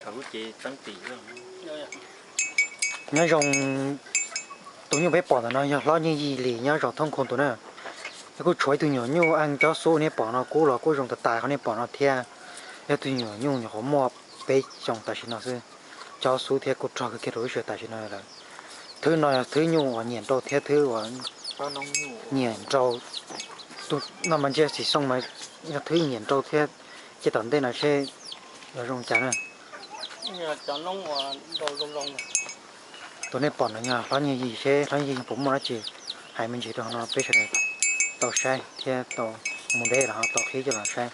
Thaum lub cev txeeb tim. Nyob zoo, tus nyuj peb pom ntawm no yog hlob Nyiaj Yig Lis nyob zos Thoob Khoo tus na. Yog kuj tshuav ib tug nyuam nyuj eej cob xub nej pom no kub los kuj zoo tas tas qhov nej pom no thiab. Yog tus nyuam nyuj nyuam qhuav muaj peb xyoos tam sim no xwb. Cob xub thiab kuj rog kawg kiag rau lub sij hawm tam sim no lawm. Thwb no yog thwb nyuj uas nyiam nrau thiab thwb uas nyiam nrau. Tus no mas ntsia xim xooj mas yog thwb nyiam nrau thiab. Ces tom ntej no seb yuav zoo cas na. Tus nej pom no yog hlob Nyiaj Yig, seb hlob Nyiaj Yig puas muaj dab tsi hais me ntsis rau no peb sawv daws tau saib thiab tau mus deb los ho tau qhib coj los saib.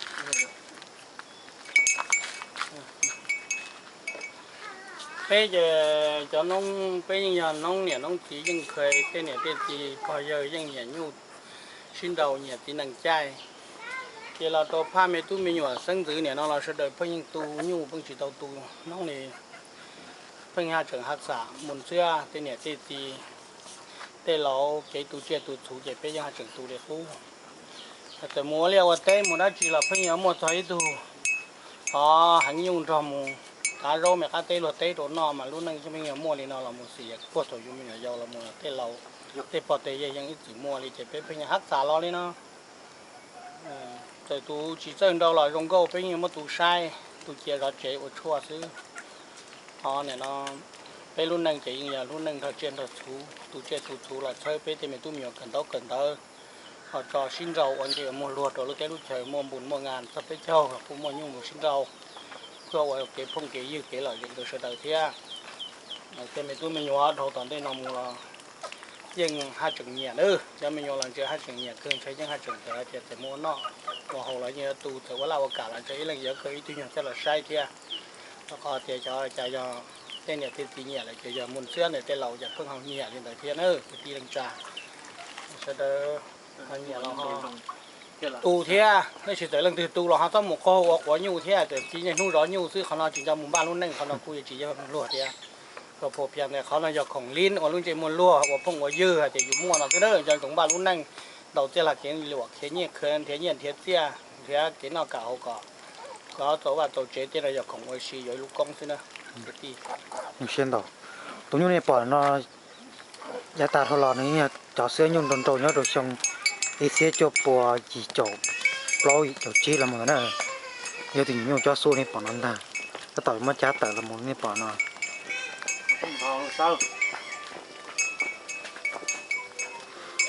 Peb ces cov noob, peb yeej yog noob niam noob txiv, yeej kha tej niam tej txiv pog yawg yeej nyiam nyuj sib nrau, nyiam txiv nees caij. Ces los rau phaj me tub me nyuam xeeb ntxwv niam no los sawv daws pheej yeej tu nyuj, pheej tsis tau tu noob li. Pheej haj tseem hav xam mus ntxiab tej niam tej txiv, tej laus kev tu tsiaj tu txhuv ces peb yeej haj tseem tu li qub. Txawm mus ua liaj ua teb mus dab tsi los pheej yuav muaj txog ib tug qhov heev nyuj nrog mus kav zaub me qab teb luag teb rau noj, mas lub neej pheej yuav muaj li no los mus xwb, puag thaum yus me nyuam yaus los mus tej laus, tej pog tej yawg yeej ib txwm muaj li ces peb pheej yuav hav xam los li no. Txawm tus tsis txawj nrau los zoo nkauj peb yeej muab tu saib, tu cia zov tsev ua tshuaj xwb. Ho nim no peb lub neej ces yeej yog lub neej nrog tsiaj nrog txhuv, tu tsiaj tu txhuv los txhawb peb tej me tub me nyuam kawm ntaub kawm ntawv, ho tso sib nrau ua ntsej muag luag rau lub teb lub chaw, muaj npus muaj ngas txog peb caug los kuj muaj nyuj mus sib nrau, thiaj ua kev phooj kev ywg kev lom zem rau sawv daws thiab. Tej me tub me nyuam dhau tom ntej no mus los yeej haj tseem nyiam na, cov me nyuam los ntshe haj tseem nyiam kawg, ntshe yeej haj tseem txawm hais tias txawm mus ua noj ua haus los yeej yuav tu, txawm ua laj ua kam los ntshe ib leeg yuav kawg ib tug nyuag coj los saib thiab. Rau qhov tias cov cas yog tej niam tej txiv nyiam lawm ces yog mus ntxiab ntawm tej laus cas pheej ho nyiam li ntawd thiab na kwv tij neej tsa. Sawv daws nyiam los ho tu thiab, tab sis txawm leej twg tu los ho txhob mus qaug ua quav nyuj thiab, txawm txij niaj hnub zov nyuj xwb, qhov no tsis nco mus npaj lub neej, qhov no kuj yuav tsis yog luag thiab. Kuv phuas pheej tias qhov no yog khoom lib ua lub ntsej muag luag ua phooj ua ywg hais tias yus muaj no xwb na, nco ntsoov npaj lub neej, ntaus txiaj hlais kev luam, khiav nyiaj khiav nrhiav nyiaj nrhiav txiaj, nrhiav kev noj kam haus kom, kom txaus vaj txaus tsev, tej no yog khoom ua si, yog ib lub koob xwb na. Kwv tij, tus nyuj nej pom no yav tag dhau los nws yeej yog cov xwb, nyuj nrau nrau nyob rau xyoo ib txhiab cuaj pua yim caum plaub caum tsib los mus ntawd na. Yog tus nyuam nyuj cob xub nej pom no ntag, tab tom muab cab tawm los mus nej pom no. Ntawm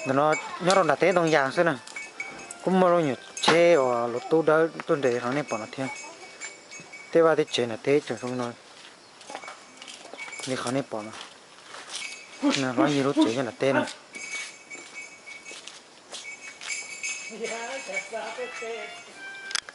no nyob rau nram teb ntoo yas xwb na, kuj muaj lub nyuam tsheb uas luv tub dawb tuaj nres qhov nej pom no thiab. Tej vaj tej tsev nram teb tseem zoo no li qhov nej pom no. Hlob Yig lub tsev nyob nram teb no.